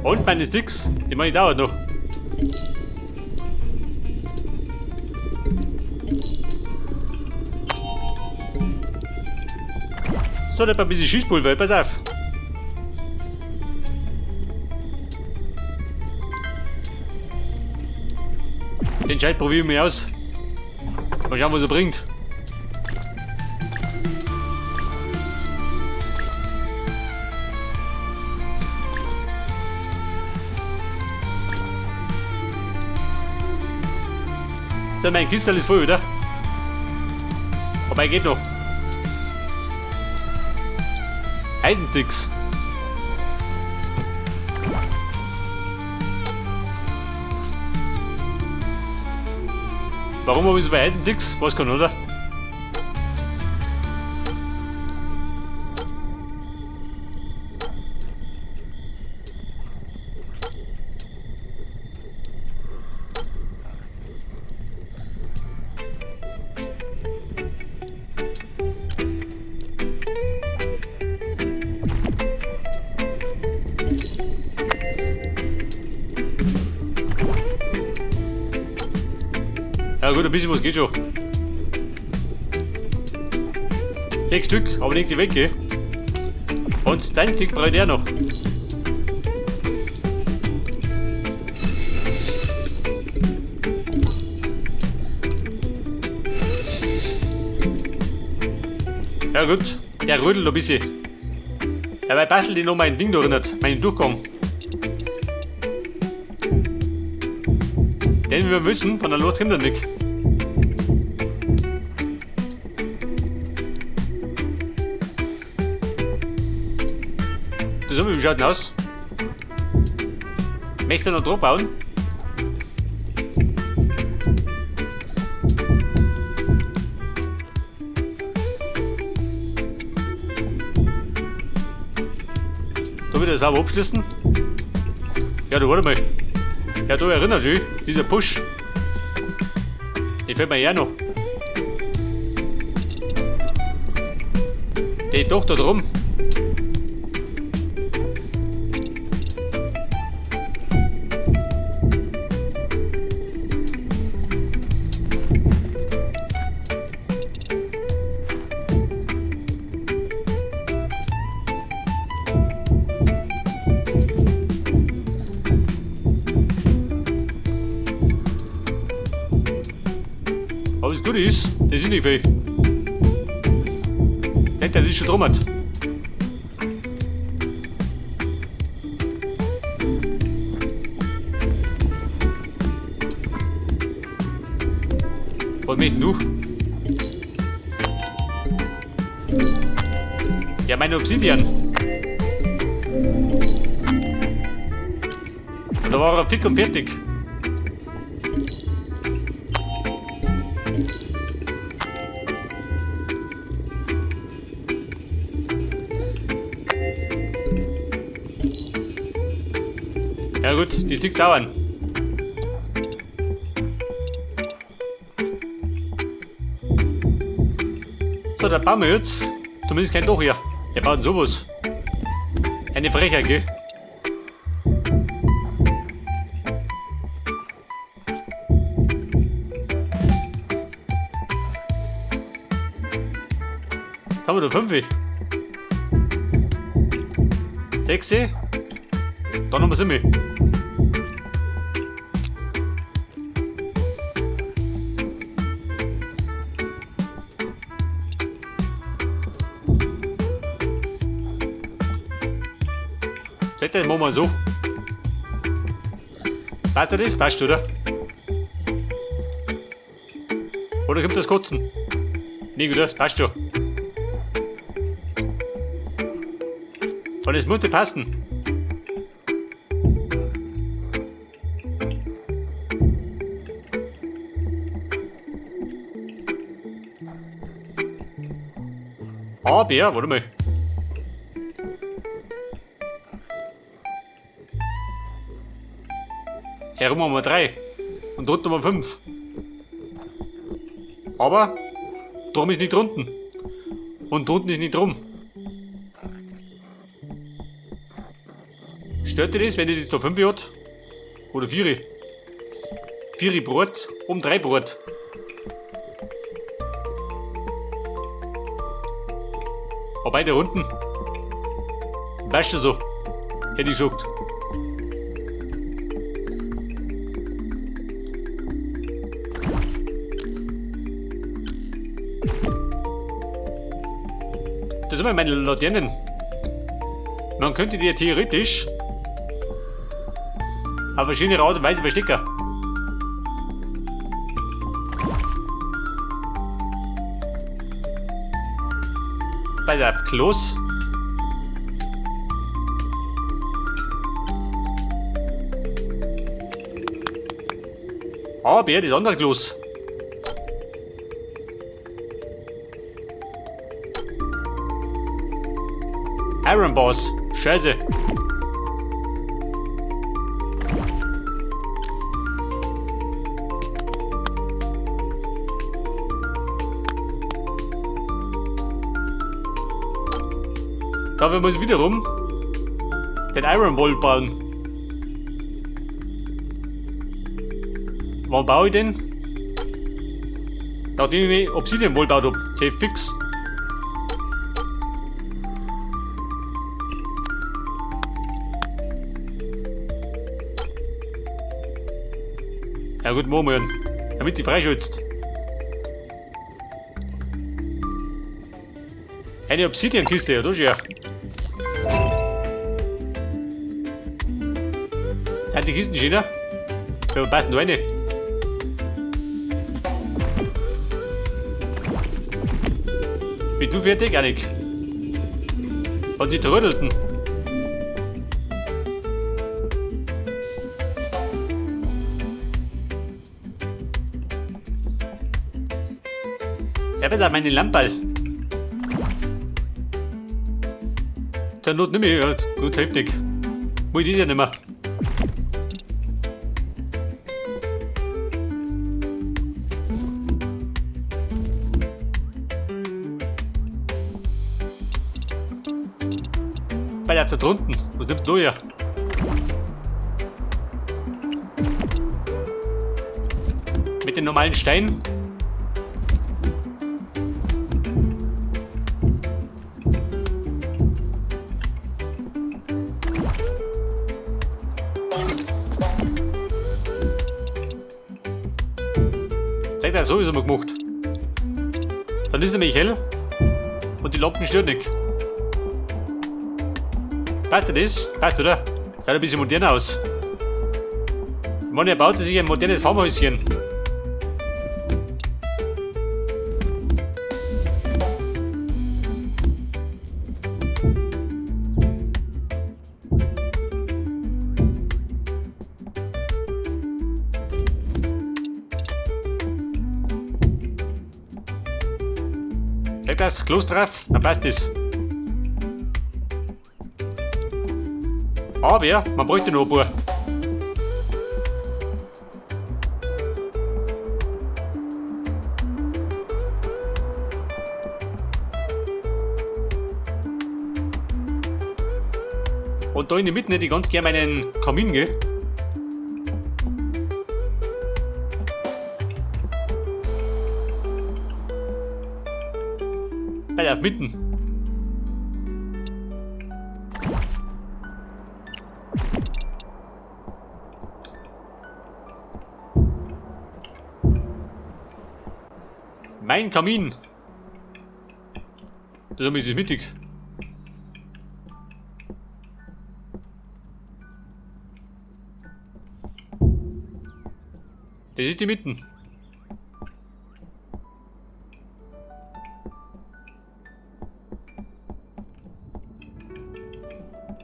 Und meine Sticks, die meine ich dauert noch. So, da ein bisschen Schießpulver, pass auf. Den Scheiß probieren wir aus. Mal schauen, was er bringt. So, mein Kistel ist voll, oder? Wobei geht noch. Eisensticks. Warum habe ich so viel Eisensticks? Was kann, oder? Ja gut, ein bisschen was geht schon. 6 Stück, aber nicht die weg, gell? Und dein Stick braucht er noch. Ja gut, der rödelt ein bisschen. Ja, weil bastelt ich noch mein Ding da drin hat, meinen Durchgang. Denn wir müssen, von der Lot kommt er nicht. So, wie schaut denn aus? Möchtest du noch drauf bauen? Da wieder sauber abschließen. Ja, du warte mal. Ja, du erinnerst dich, dieser Push. Den fällt mir ja noch. Der doch da drum. Aber das Gute ist, das ist nicht viel. Nicht, das ist schon drum hat. Was möchtest du? Ja, meine Obsidian. Und da war er fick und fertig. Ja gut, die Sticks dauern. So, da bauen wir jetzt. Zumindest kein Loch hier. Wir bauen sowas. Eine Frechheit, gell? Jetzt haben wir da 5. 6. Dann haben wir 7. Das machen wir so. Passt das? Passt, oder? Oder kommt das Kotzen? Nee, gut, das passt schon. Und es musste passen. Aber, warte mal. Herum haben wir 3 und drunten haben wir 5. Aber drum ist nicht drunten. Und drunten ist nicht drum. Stört dir das, wenn ich das da 5 hat? Oder 4? 4 Brot, um 3 Brot. Aber beide Runden. Weißt du so? Hätte ich gesagt. Das sind meine Laternen. Man könnte die ja theoretisch auf verschiedene Art und Weise verstecken. Bei der Klos. Aber das andere Klos. Iron Boss. Scheiße. Da muss ich wiederum den Iron Ball bauen. Wann baue ich den? Nachdem ich Obsidian Wall gebaut hab. Fix. Ja gut, machen wir. Damit die freischützt. Eine Obsidian-Kiste, ja, das ist ja. Sind die Kisten schöner? Ja, passen da rein. Bist du fertig, Annik? Und sie trödelten. Ja, bitte meine Lampe. Zur Not nicht mehr, ja, gut, heftig. Muss ich das ja nicht mehr. Bei der da drunten. Was nimmt du hier? Mit den normalen Steinen. Vielleicht hat er sowieso mal gemacht. Dann ist nämlich hell und die Lampen stören nicht. Passt dir das? Passt, oder? Schaut ein bisschen moderner aus. Ich meine, er baute sich ein modernes Farmhäuschen. Leg das Kloster drauf, dann passt das. Aber man bräuchte noch ein paar. Und da in der Mitte hätte ich ganz gerne meinen Kamin, gell? Bei der mitten. Mein Kamin. Das ist ein mittig. Das ist die Mitten.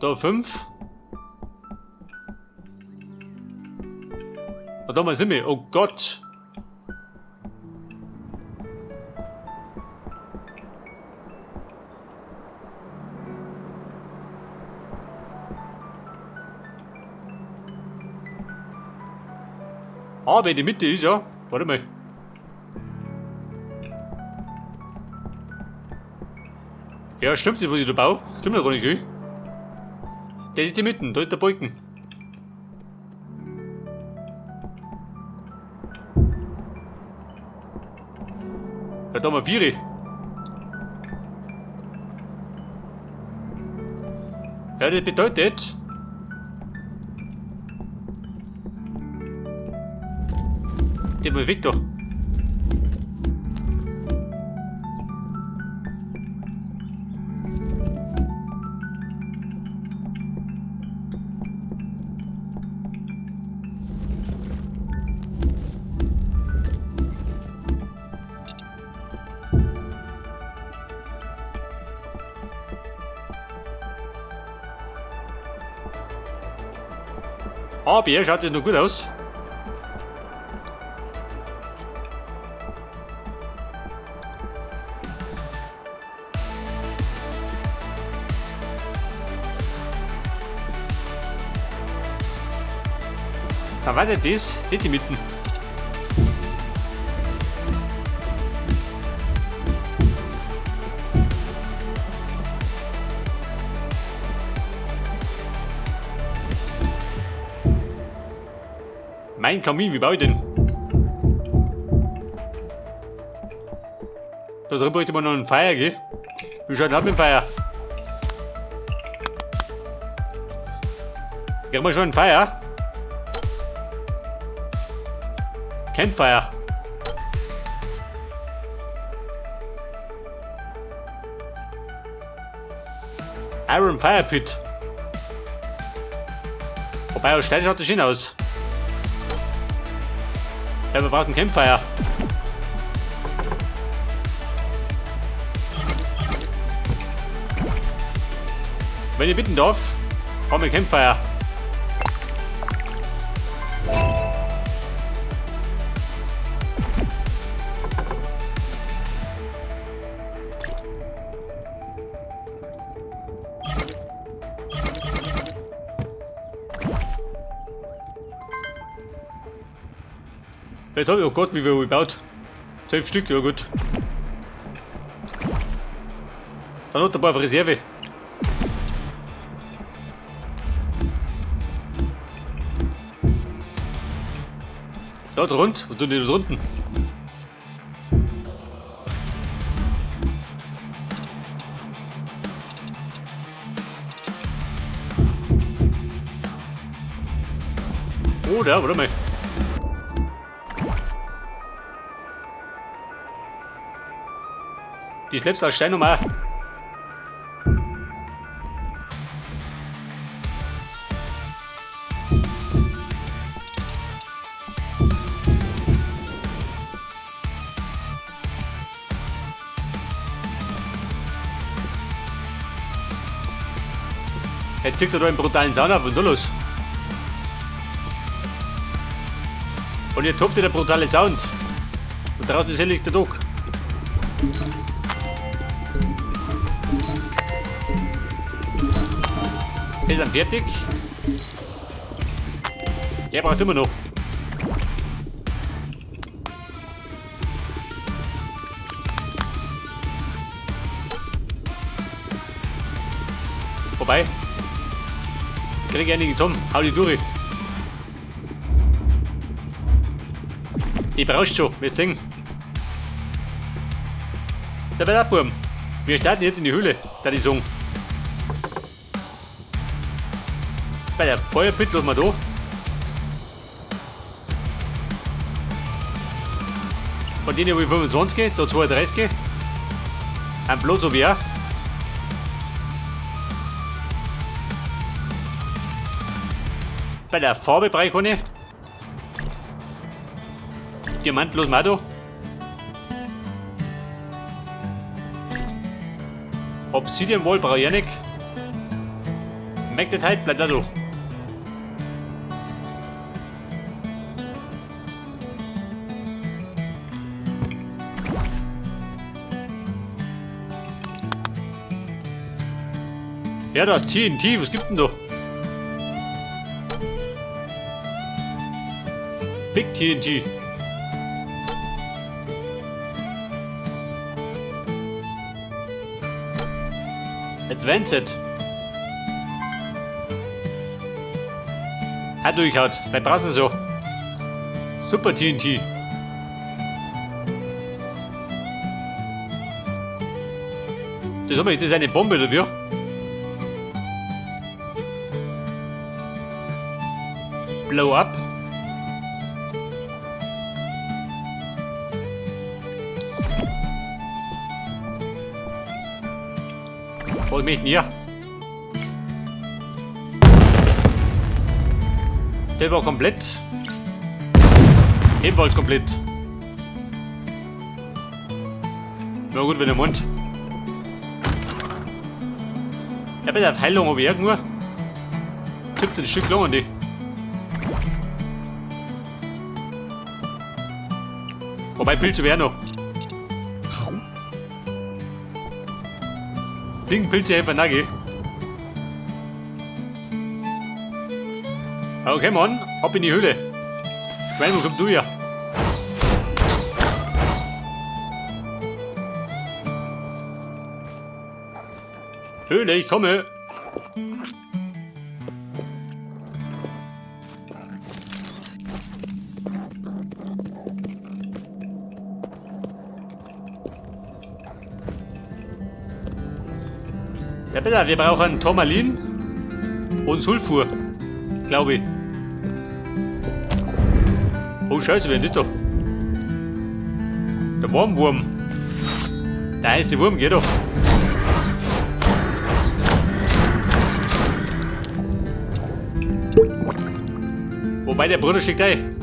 Da 5. Und da mal sind wir. Oh Gott. Aber die Mitte ist ja. Warte mal. Ja, stimmt nicht, was ich da baue. Stimmt doch gar nicht, schön. Das ist die Mitten, da ist der Balken. Ja, da haben wir 4. Ja, das bedeutet... Der mal weg da. Aber hier schaut es noch gut aus. Da war das, nicht die Mitten. Mein Kamin, wie baue ich den? Da drin bräuchte man noch ein Feuer, gell? Wie schaut denn aus mit dem Feuer? Kriegen wir schon ein Feuer? Campfire. Iron Fire Pit. Wobei, aus Stein schaut das schön aus. Ja, wir brauchen ein Campfire. Wenn ich bitten darf, brauchen wir ein Campfire. Jetzt hab ich, oh Gott, wie viel hab ich gebaut? 12 Stück, ja gut. Dann noch ein paar auf Reserve. Da drunten, wo tun die da drunten? Oder, warte mal. Die Slabs aus Stein nochmal. Jetzt zieht er da einen brutalen Sound auf und da los. Und hier tobt der brutale Sound. Und draußen ist helllichter Tag. Wir sind fertig. Der braucht immer noch. Vorbei. Krieg ich einige zusammen. Hau die durch. Ich brauch's schon. Wir sehen. Da wird ab, Burm. Wir starten jetzt in die Höhle, da die sagen. Bei der Feuerpit lassen wir da. Von denen habe ich 25, da 32. Ein Platz habe ich auch. Bei der Farbe brauche ich keine. Diamant lassen wir auch da. Obsidian Wall brauche ich auch nicht. Magnetite bleibt auch da. Ja, da ist TNT, was gibt's denn da? Big TNT. Advanced. Hat durchhaut. Vielleicht brauchst du so. Super TNT. Das haben wir, das ist eine Bombe, oder wie? Blow up. Was möchte ich denn hier? Der war komplett. Ebenfalls komplett. Na gut, wenn der Mund. Ja, bei der Heilung habe ich ja nur 17 Stück lang die. Wobei Pilze wären noch. Fliegenpilze helfen Naggi. Okay, Mann, ab in die Höhle. Schwein, wo kommst du her? Höhle, ich komme. Ja, bitte, wir brauchen Turmalin und Sulfur, glaube ich. Oh Scheiße, wer ist das da? Der Wurmwurm. Der heiße Wurm, geht doch. Wobei der Bruder steckt ein.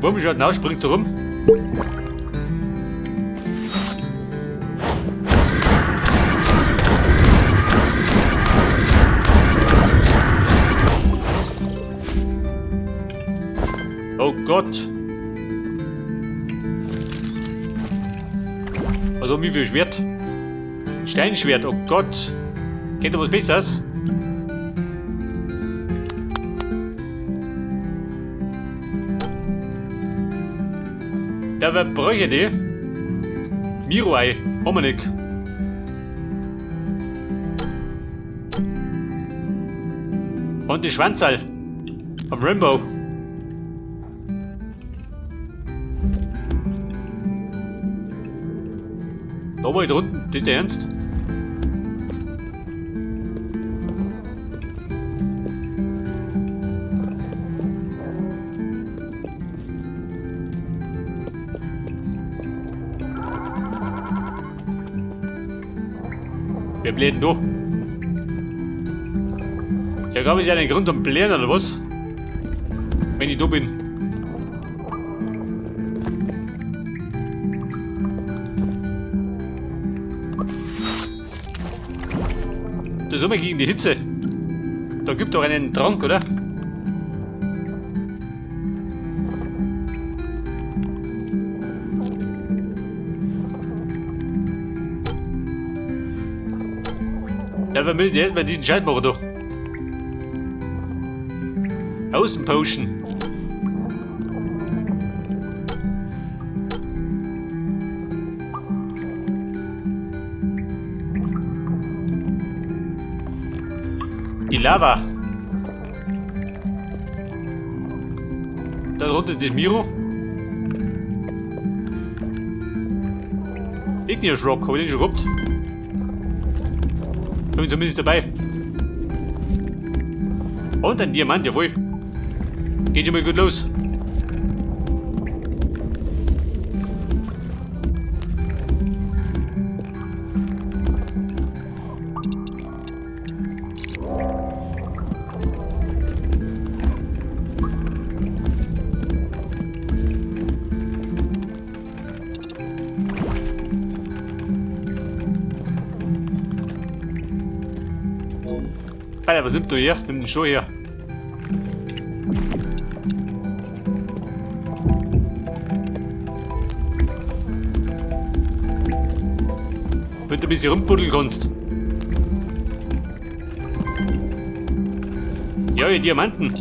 Wurm schaut aus, springt da rum. Oh Gott. Also wie viel Schwert? Steinschwert, oh Gott. Kennt ihr was Besseres? Ja, wer bräuchte die? Miro-Ei, haben wir nicht. Und die Schwanzerl am Rainbow. Da war ich drunten, das ist der Ernst? Wer bläht denn da? Ja, gab es ja einen Grund zum Blähen oder was? Wenn ich da bin. Das ist immer gegen die Hitze. Da gibt doch einen Trank, oder? Ja, wir müssen jetzt mal diesen Scheiß machen da. Außenpotion. Die Lava. Da drunter ist das Miro. Igneous Rock, hab ich den schon gehabt? Bin ich zumindest dabei. Und ein Diamant, jawohl. Geht schon mal gut los. Alter, was nimmt du hier? Nimm den Schuh hier. Wenn du ein bisschen rumbuddeln kannst. Ja, die Diamanten.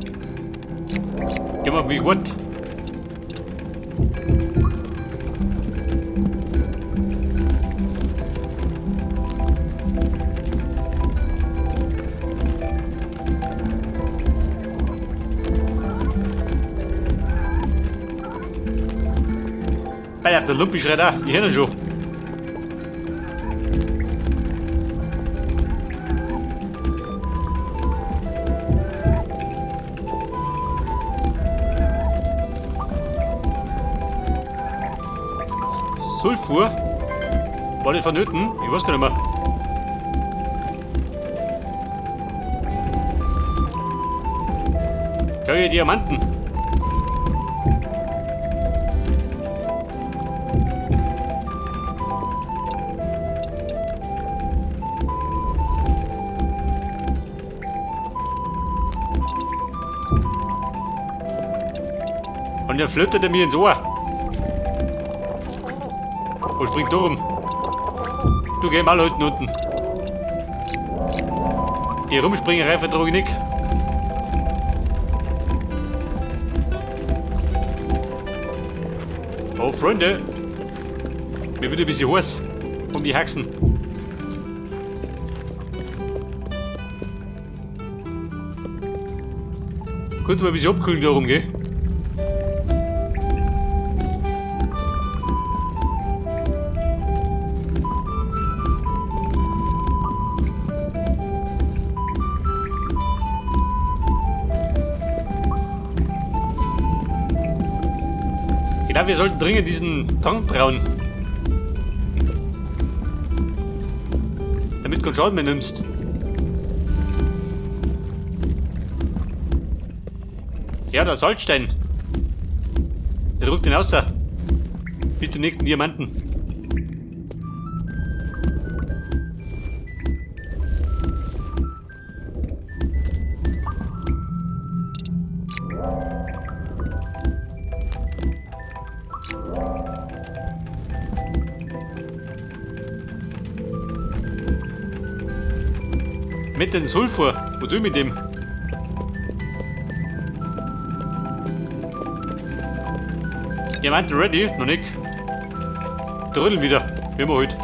Geh mal wie gut. Alter, der Lumpi schreit auch. Ich hör ihn schon. Sulfur? War das vonnöten? Ich weiß gar nicht mehr. Ja, hier Diamanten. Und der flirtet er mir ins Ohr. Und springt durch. Du geh mal heute unten. Die Rumspringerei vertrage ich nicht. Oh Freunde, mir wird ein bisschen heiß um die Haxen. Könnte mal ein bisschen abkühlen darum, gell? Ich glaube, wir sollten dringend diesen Tank brauen. Damit du keinen Schaden mehr nimmst. Ja, der Salzstein. Der rückt den raus. Bis zum nächsten Diamanten. Mit dem Sulfur. Wo du mit dem? Diamant ready? Noch nicht. Trödeln wieder. Wie immer heute.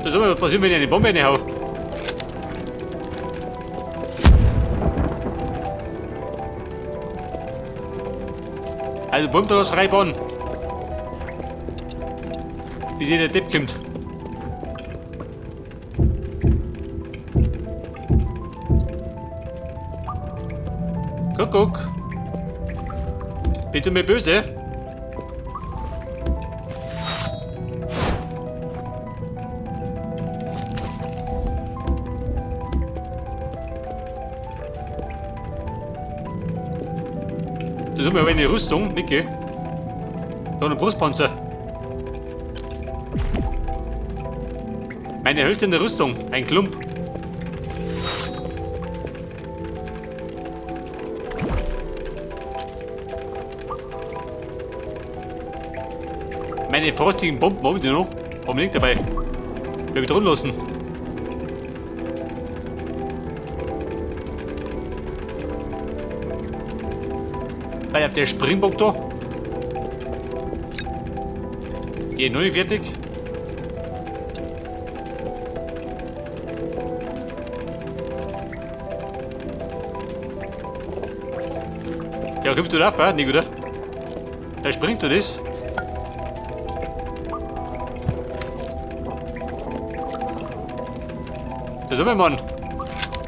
Das soll mir passieren, wenn ich eine Bombe reinhau. Also Bombe da was freibauen. Bis hier der Depp kommt. Kuckuck. Bitte mir böse. Das ist aber eine Rüstung, Nicke. Da ein Brustpanzer. Meine hölzerne Rüstung, ein Klump. Meine frostigen Bomben haben die noch. Warum liegt dabei? Bleib ich drin lassen. Weil der Springbock da. Hier noch nicht fertig. Ja, kommst du da, nicht, oder? Da springt du das. Das ist mein Mann.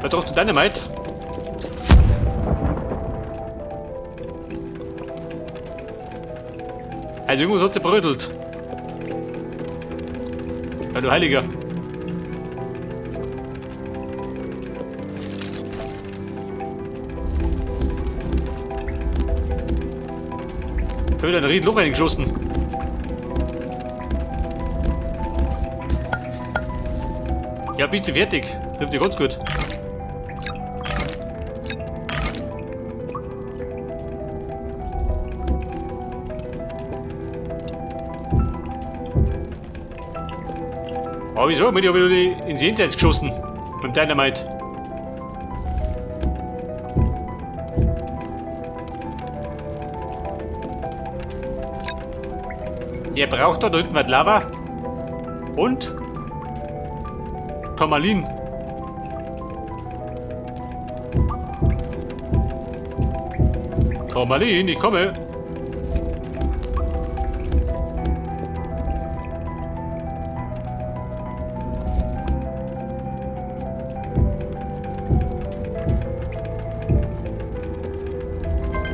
Da trafst du Dynamite. Also irgendwas hat zerbrödelt. Ja, du Heiliger. Ich hab wieder ein riesen Loch reingeschossen. Ja, bist du fertig? Trifft dich ganz gut. Aber wieso? Mit habe ich ins Jenseits geschossen. Mit dem Dynamite. Ihr braucht da hinten was Lava. Und Turmalin. Turmalin, ich komme.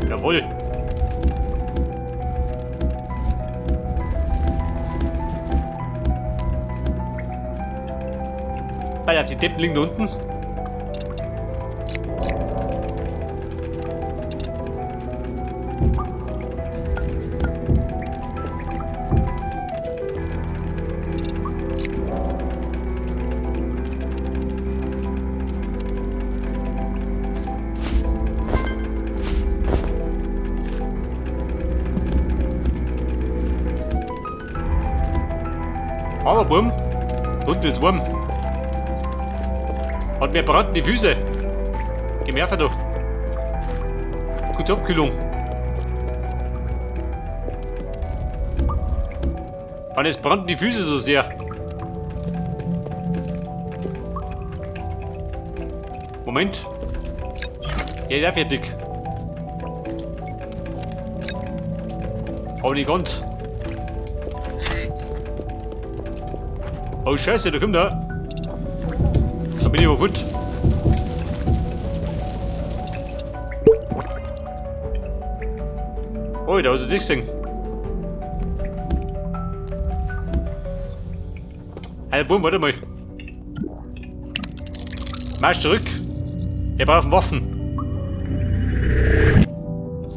Jawohl. Ah ja, die Deppen liegen da unten. Aber Bumm, unten wird's warm. Hat mir brannten die Füße. Geh mir doch. Gute Abkühlung. Mann, es brannten die Füße so sehr. Moment. Ja, ist auch fertig. Aber nicht ganz. Oh Scheiße, da kommt er. Da bin ich aber fort. Oh, da hat er dich gesehen. Alter, Bumm, warte mal. Marsch zurück. Wir brauchen Waffen.